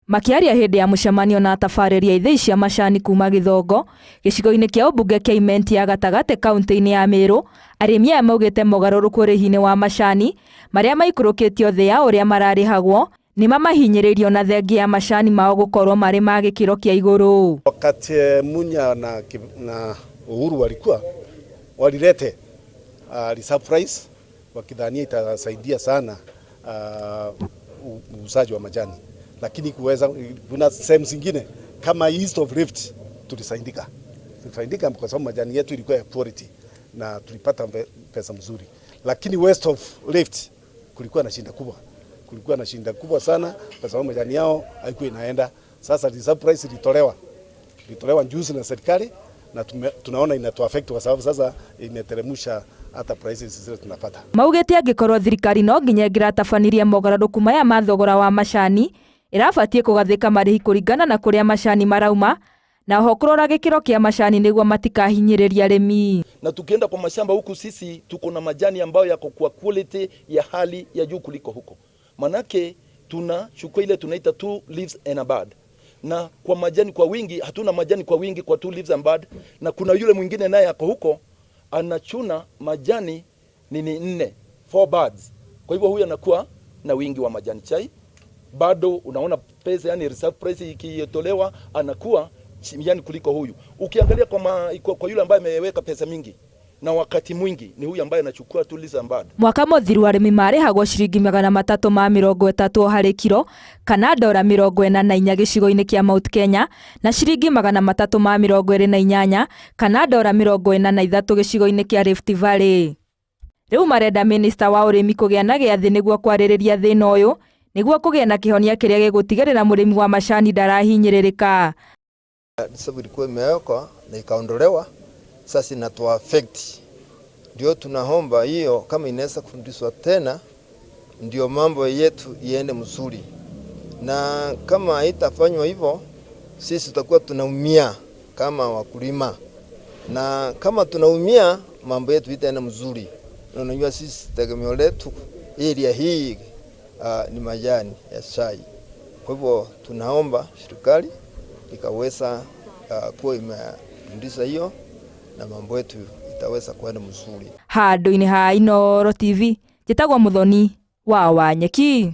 Makĩaria hĩndĩ ya mũcemanio na atabarĩri a ithĩi cia macani kuma Gĩthongo gĩcigo-inĩ kĩa ũmbunge kĩa Imenti ya gatagatĩ kaunti-inĩ ya Meru, arĩmi aya maugĩte mogarũrũku ũrĩhi-inĩ wa macani marĩa maikũrũkĩtio thĩ ya ũrĩa mararĩhagwo nĩ mamahinyĩrĩirie na thengia ya macani mao gũkorwo marĩ ma gĩkĩro kĩa igũrũ. Wakati Munya na Uhuru walikuwa walilete reserve price wakidhania itasaidia sana uuzaji wa majani, lakini kuweza kuna sehemu zingine kama East of Rift tulisaidika kwa sababu majani yetu ilikuwa ya quality na tulipata pesa mzuri, lakini West of Rift kulikuwa na shida kubwa, kulikuwa na shida kubwa sana kwa sababu majani yao haikuwa inaenda. Sasa reserve price ilitolewa juzi na serikali na tunaona inatu affect kwa sababu sasa imeteremsha hata prices zile tunapata. Maugĩte angĩkorwo thirikari no nginya ĩngĩratabanirie mogarũrũku maya ma thogora wa macani, ĩrabatiĩ kũgathĩka marĩhi kũringana na kũrĩa macani marauma na oho kũrora gĩkĩro kĩa macani nĩguo matikahinyĩrĩrie arĩmi. Na tukienda kwa mashamba huku sisi tuko na majani ambayo yako kwa quality ya hali ya juu kuliko huko, manake tunachukua ile tunaita two leaves and a bud, na kwa majani kwa wingi hatuna majani kwa wingi kwa two leaves and bud, na kuna yule mwingine naye ako huko anachuna majani nini nne, four buds. Kwa hivyo huyu anakuwa na wingi wa majani chai, bado unaona pesa, yani reserve price ikitolewa anakuwa yani kuliko huyu. Ukiangalia kwa yule ambaye ameweka pesa mingi na wakati mwingi ni huyu ambaye anachukua two leaves and bud. Mwaka mũthiru arĩmi marĩhagwo ciringi 330 o harĩ kiro kana ndora 44 gĩcigo-inĩ kĩa Mount Kenya na ciringi 328 kana ndora 43 gĩcigo-inĩ kĩa Rift Valley. Rĩu marenda minista wa ũrĩmi kũgĩa na gĩathĩ nĩguo kwarĩrĩria thĩna ũyũ nĩguo kũgĩe na kĩhonia kĩrĩa gĩgũtigĩrĩra mũrĩmi wa macani ndarahinyĩrĩrĩka. Sababu ilikuwa imewekwa na ikaondolewa, sasa inatu affect. Ndio tunaomba hiyo kama inaweza kurudishwa tena, ndio mambo yetu iende mzuri, na kama haitafanywa hivyo, sisi tutakuwa tunaumia kama wakulima, na kama tunaumia mambo yetu itaenda mzuri. Na unajua sisi tegemeo letu area hii ni majani ya chai. Kwa hivyo tunaomba serikali ikaweza kuwa imerudisha hiyo na mambo yetu itaweza kwenda mzuri. Handũ-inĩ ha Inooro TV, njĩtagwo Muthoni wa Wanyeki.